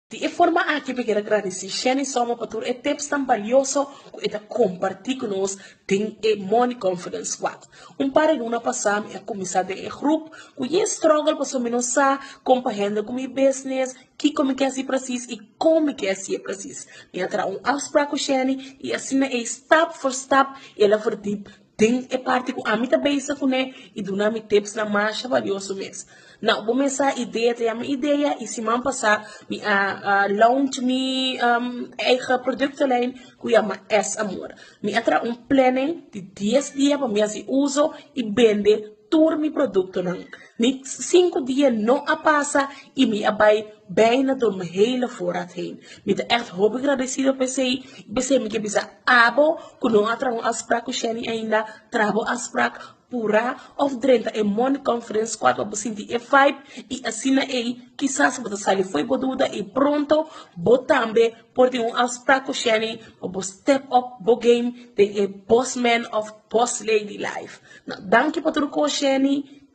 Di e forma aki mi kier a gradisí Shanny Sommer pa tur e tipsnan balioso ku e ta kompartí ku nos den e Money Confidence Squad. Un par di luna pasá mi a kuminsá den e grup ku yen struggle pasobra mi no sa kon pa handle ku mi business, kiko mi ke hasi presis i kon mi ke hasié presis. Mi a traha un afsprak ku Shanny i asina ei stap for stap el a verdiep Den e parti ku ami ta bezig kuné i duna mi tipsnan masha balioso mes. Nau, bo mes sa idea ta yama idea i siman pasá mi a launch mi eigen productenlijn ku yama S Amor. Mi a traha un planning di dies dia pa mi hasi uso i bende tur mi produktonan. Ni sinku dia no a pasa i mi a bai bijna door mi hele voorraad heen. Mi ta ègt hopi gradesido pa esei i p'esei mi ke bisa abo ku no a traha un afsprak ku Shenny ainda, traha bo afsprak purá òf drenta e Money Conference Squad pa bo sinti e vibe i asina ei kisas bo ta sali fo'i bo duda i pronto bo tambe por tin un afsprak ku Shenny pa bo step up bo game den e boss man òf boss lady life. Danki pa tur kos Shenny.